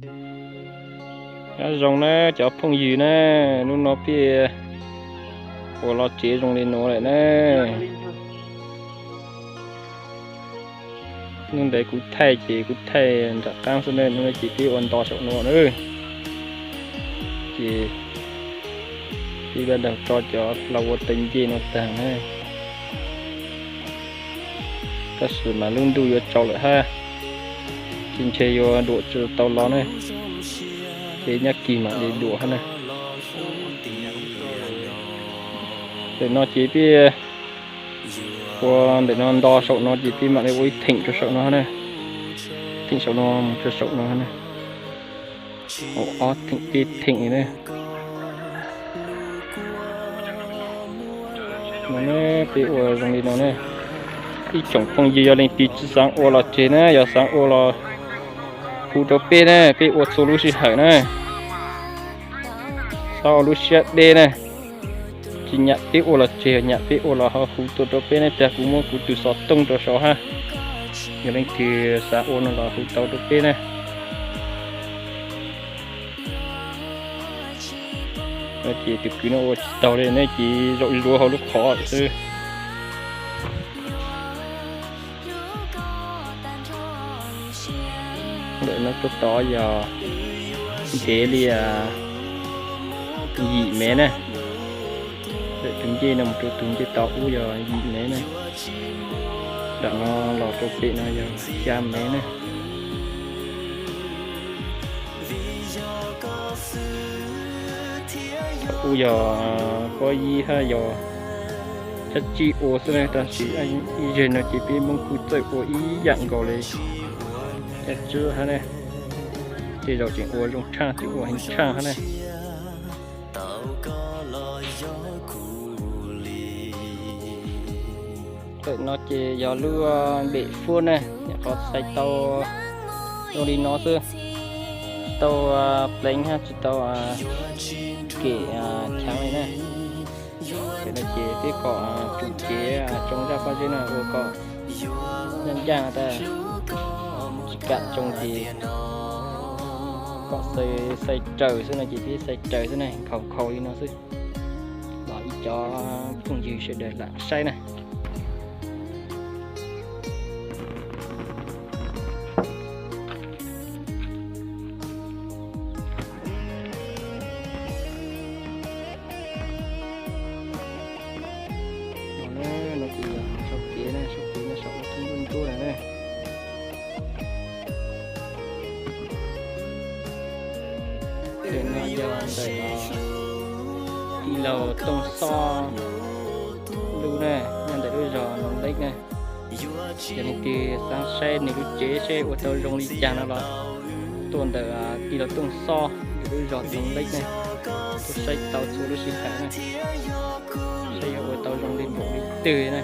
Nyob zoo na cov phooj ywg na, hnub no peb ua los tsev zoo li nuav lawm na. Hnub ntawd kuv thaij ces kuv thaij nram qaab xwb na, hnub no ces peb ua nto saum no na. Ces peb daug tso cov hlau ua taws ncej no taag na. Tab sis mas lub ntuj yuav tsaus lawm hab, ces ntshe yuav duam tsi tau los na, ces nyob kis mam li duam hab na. Ntawm no ces peb ua ntawm no nto saum no ces peb mam li ua ib theem rau saum no na. Theem saum no mus rau saum no na. Ua ob theem peb theem na. No ne, peb ua zoo li no ne. Ib tsoom phooj ywg yog leej twg tsi xaav ua los tseg na, yog xaav ua los hu rau peb ne, peb ua txhua lub sij hawm na. Txhob ua lub siab deb na. Tsis nyam peb ua los tseg, nyam peb ua los ho hu tuaj rau peb ne, tag kuv muab kuv tus xov tooj rau saud hab. Yog leej twg xav ua no los hu tau rau peb na. No ces tus kwv no ua tsis taug li ne, ces zaum zuav hauv lub qhov xwb. Ntawm no tuaj tod yog ntev li yim mev na. Ntawm tus ncej no mus rau tus ncej tod ub yog yim mev na. Nram no los rau pem no yog xya mev na. Ub yog pob yib hab yog caj tsib ua xwb na, tab sis ib zej no ces peb Hmoob kuj txawj ua ib yam nkaus li caj tsib hab ne. Tej zaum tseem ua zoo tshaaj, tseem ua heev tshaaj hab ne. Ntawm no ces yog lub npem fuab na, nyuam qhuav xais tau zoo li no xwb, tsis tau pleev hab tsis tau kem chaav li na. Ntawm no ces peb kom tsum cev tsoo zaj pob zeb no ua kom ncaj ncaj tas, tsis kam tsoo ces kom xais raws xwb no ces peb xais raws xwb na, nkhaus nkhaus li no xwb, los ib cov phooj ywg sawv daws lam saib na. No ces yog sau kev na, sau kev no saum ua thoob ntuj ntuj na ne. Ntawm no yog ntawm tij laug Tooj Xoj lub na, nyob ntawm lub zos Noov Leeb na. Yog leej twg xav saib nws lub tsev saib ua tau zoo li cas no los tuaj ntawm tij laug Tooj Xoj lub zos Noov Leeb na, tuaj saib tau txhua lub sij hawm na, saib yuav ua tau zoo li npaum li twg na.